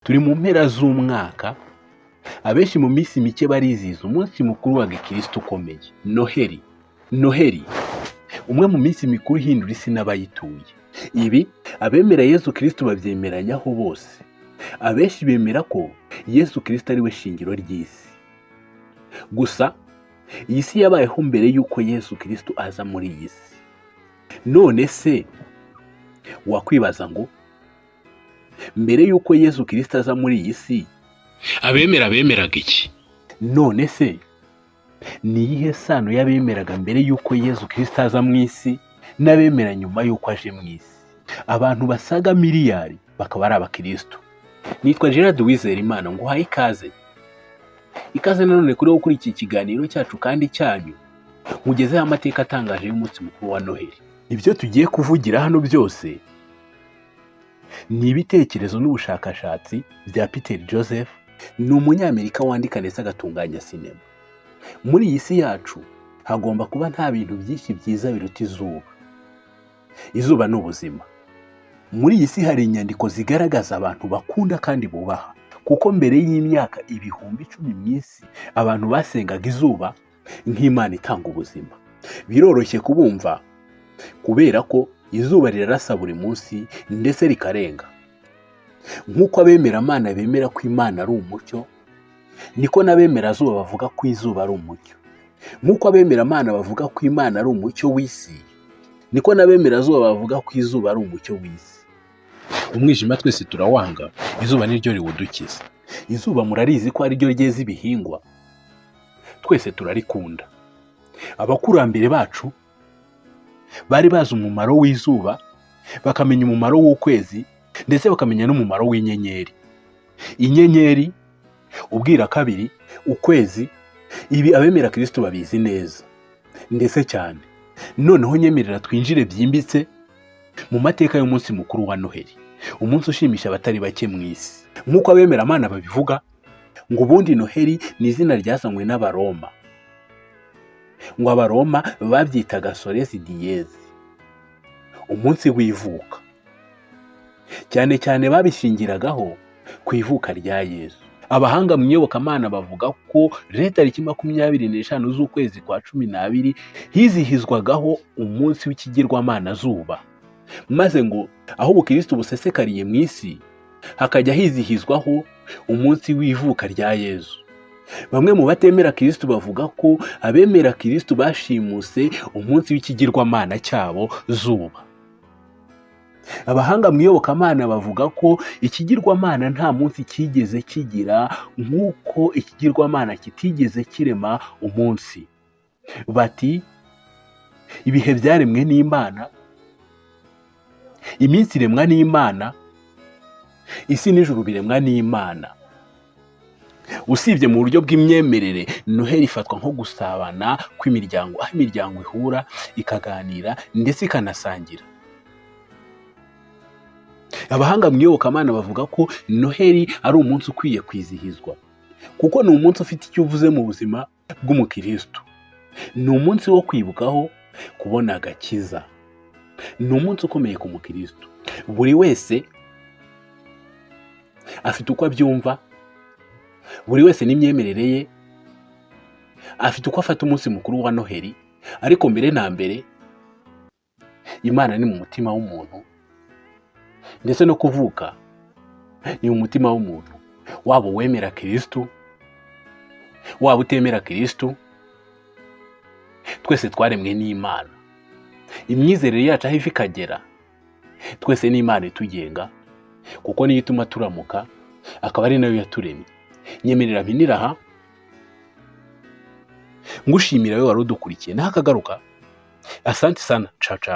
Turi mu mpera z'umwaka, abenshi mu minsi mike barizihiza umunsi mukuru wa gikristo ukomeye, Noheli. Noheli, umwe mu minsi mikuru ihindura isi n'abayituye. Ibi abemera Yesu Kristo babyemeranyaho bose. Abenshi bemera ko Yesu Kristo ari we shingiro ry'isi. Gusa iyi si yabayeho mbere y'uko Yesu Kristo aza muri iyi si. None se wakwibaza ngo mbere y'uko Yesu Kristo aza muri iyi si, abemera bemeraga iki? None se ni iyihe sano y'abemeraga mbere y'uko Yesu Kristo aza mu isi n'abemera nyuma y'uko aje mu isi? Abantu basaga miliyari bakaba ari abakristo. Nitwa Gerard Uwizeyimana, nguhaye ikaze. Ikaze nanone kuri wowe kuri iki kiganiro cyacu kandi cyanyu, nkugezeho amateka atangaje y'umunsi mukuru wa Noheli. Ibyo tugiye kuvugira hano byose ni ibitekerezo n'ubushakashatsi bya Peter Joseph, ni umunyamerika wandika ndetse agatunganya sinema. Muri iyi si yacu hagomba kuba nta bintu byinshi byiza biruta izuba. Izuba ni ubuzima. Muri iyi si hari inyandiko zigaragaza abantu bakunda kandi bubaha, kuko mbere y'imyaka 10,000 mu isi abantu basengaga izuba nk'Imana itanga ubuzima. Biroroshye kubumva kubera ko izuba rirarasa buri munsi ndetse rikarenga. Nk'uko abemeramana bemera ko Imana ari umucyo, niko n'abemera zuba bavuga ko izuba ari umucyo. Nk'uko abemeramana bavuga ko Imana ari umucyo w'isi, niko n'abemerazuba bavuga ko izuba ari umucyo w'isi. Umwijima twese turawanga, izuba niryo riwudukiza. Izuba murarizi ko ari ryo ryeza ibihingwa, twese turarikunda. Abakurambere bacu bari bazi umumaro w'izuba, bakamenya umumaro w'ukwezi, ndetse bakamenya n'umumaro w'inyenyeri. Inyenyeri, ubwirakabiri, ukwezi, ibi abemera Kristo babizi neza ndetse cyane. Noneho nyemerera twinjire byimbitse mu mateka y'umunsi mukuru wa Noheli, umunsi ushimisha abatari bake mu isi. Nk'uko abemeramana babivuga, ngo ubundi Noheli ni izina ryazanywe n'Abaroma. Ngo Abaroma babyitaga Soles Dies, umunsi w'ivuka. Cyane cyane babishingiragaho ku ivuka rya Yesu. Abahanga mu iyobokamana bavuga ko rero tariki 25 z'ukwezi kwa 12 hizihizwagaho umunsi w'ikigirwamana zuba, maze ngo aho ubukristo busesekariye mu isi hakajya hizihizwaho umunsi w'ivuka rya Yesu. Bamwe mu batemera Kristo bavuga ko abemera Kristo bashimuse umunsi w'ikigirwamana cyabo zuba. Abahanga mu iyobokamana bavuga ko ikigirwamana nta munsi cyigeze kigira, nk'uko ikigirwamana kitigeze kirema umunsi. Bati ibihe byaremwe n'Imana, iminsi iremwa n'Imana, isi n'ijuru biremwa n'Imana. Usibye mu buryo bw'imyemerere, Noheli ifatwa nko gusabana kw'imiryango, aho imiryango ihura ikaganira ndetse ikanasangira. Abahanga mu iyobokamana bavuga ko Noheli ari umunsi ukwiye kwizihizwa, kuko ni umunsi ufite icyo uvuze mu buzima bw'umukristo. Ni umunsi wo kwibukaho kubona agakiza. Ni umunsi ukomeye ku mukristo. Buri wese afite uko abyumva, buri wese n'imyemerere ye, afite uko afata umunsi mukuru wa Noheli. Ariko mbere na mbere Imana ni mu mutima w'umuntu, ndetse no kuvuka ni mu mutima w'umuntu. Waba uwemera Kristo, waba utemera Kristo, twese twaremwe n'Imana. Imyizerere yacu aho iva ikagera, twese ni Imana itugenga, kuko niyo ituma turamuka, akaba ari nayo yaturemye. Nyemerera mpinira aha, ngushimira wowe wari udukurikiye. Naho akagaruka, asante sana, ciao ciao.